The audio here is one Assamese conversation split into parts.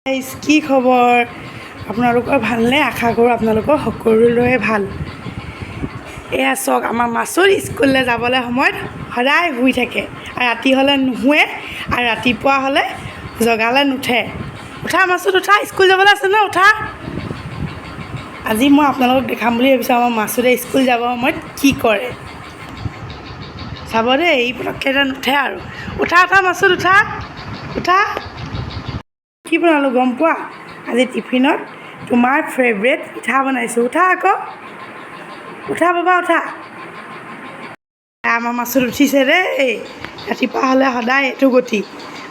গাইজ, কি খবৰ আপোনালোকৰ? ভালনে? আশা কৰোঁ আপোনালোকৰ সকলোৰে ভাল। এয়া চাওক, আমাৰ মাছুদ স্কুললৈ যাবলৈ সময়ত সদায় শুই থাকে আৰু ৰাতি হ'লে নুশুৱে আৰু ৰাতিপুৱা হ'লে জগালে নুঠে। উঠা মাছুদ, উঠা, স্কুল যাবলৈ আছে ন, উঠা। আজি মই আপোনালোকক দেখাম বুলি ভাবিছোঁ আমাৰ মাছুদে স্কুল যাবৰ সময়ত কি কৰে। চাব দেই, এই পটককৈ এতিয়া নুঠে আৰু। উঠা উঠা মাছুদ, উঠা উঠা। কি বনালোঁ গম পোৱা? আজি টিফিনত তোমাৰ ফেভৰেট পিঠা বনাইছোঁ। উঠা আকৌ, উঠা বাবা, উঠা। আমাৰ মাছুদ উঠিছে দেই। ৰাতিপুৱা হ'লে সদায় এইটো গতি,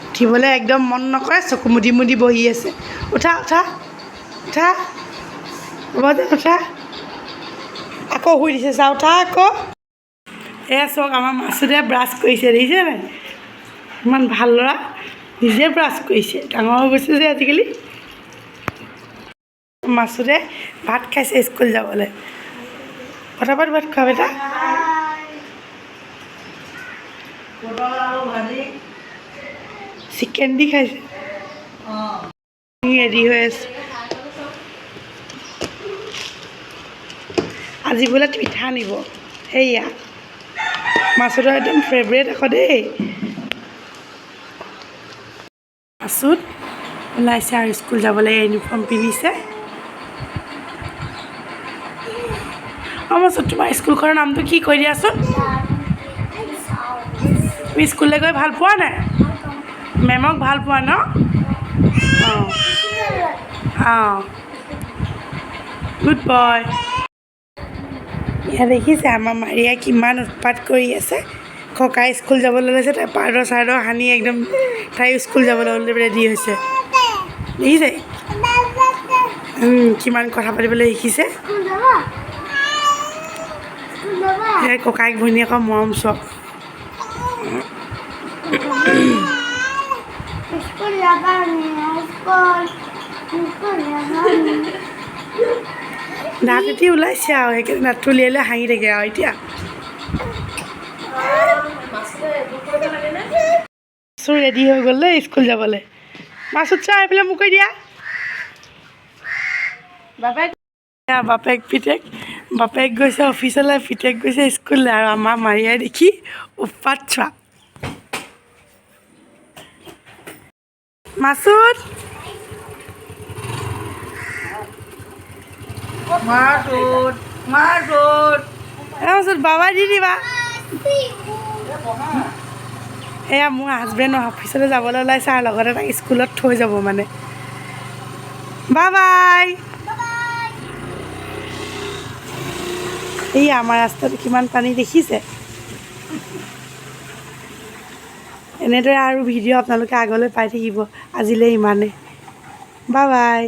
উঠিবলৈ একদম মন নকৰে, চকু মুদি মুদি বহি আছে। উঠা উঠা উঠা, হ'ব দে, উঠা। আকৌ শুই দিছে, চা, উঠা আকৌ। এয়া চাওক, আমাৰ মাছুদে ব্ৰাছ কৰিছে, দেখিছে নাই? ইমান ভাল ল'ৰা, নিজে ব্ৰাছ কৰিছে। ডাঙৰ হৈ গৈছে যে আজিকালি। মাছুদে ভাত খাইছে স্কুল যাবলৈ। ফটাফট ভাত খোৱা বেটা। চিকেন দি খাইছে। ৰেডি হৈ আছে। আজি বোলে পিঠা নিব। সেয়া মাছুদৰ একদম ফেভৰেট আকৌ দেই। মাছুদ ওলাইছে আৰু স্কুল যাবলৈ ইউনিফৰ্ম পিন্ধিছে। অঁ মাছুদ, তোমাৰ স্কুলখনৰ নামটো কি কৈ দিয়াচোন। তুমি স্কুললৈ গৈ ভাল পোৱা নাই? মেমক ভাল পোৱা ন? অঁ অঁ, গুড বয়। ইয়াত দেখিছে আমাৰ মাৰিয়াই কিমান উৎপাত কৰি আছে। ককাই স্কুল যাবলৈ লৈছে, তাই পাউডাৰ চাউডাৰ সানি একদম তাই স্কুল যাবলৈ ৰেডি হৈছে। দেখিছে কিমান কথা পাতিবলৈ শিকিছে। এই ককায়েক ভনীয়েকৰ মৰম চব। দাঁত এটি ওলাইছে আৰু সেইকাৰণে দাঁতটো উলিয়ালে হাঁহি থাকে আৰু। এতিয়া মাছুদ ৰেডি হৈ গ'ল দেই স্কুল যাবলৈ। মাছুদ চা, এইফালে মোক কৈ দিয়া। বাপেক পিতেক, বাপেক গৈছে অফিচলৈ, পিতেক গৈছে স্কুললৈ আৰু আমাৰ মাৰিয়াই দেখি উৎপাত চোৱা। মাছুদ মাছুদ মাছুদ, মাছুদ বাবা দি দিবা। এয়া মোৰ হাজবেণ্ড অফিচলৈ যাবলৈ ওলাইছে আৰু লগতে তাক স্কুলত থৈ যাব মানে। Bye bye. এই আমাৰ ৰাস্তাত কিমান পানী দেখিছে। এনেদৰে আৰু ভিডিঅ' আপোনালোকে আগলৈ পাই থাকিব। আজিলৈ ইমানে, বাই বাই।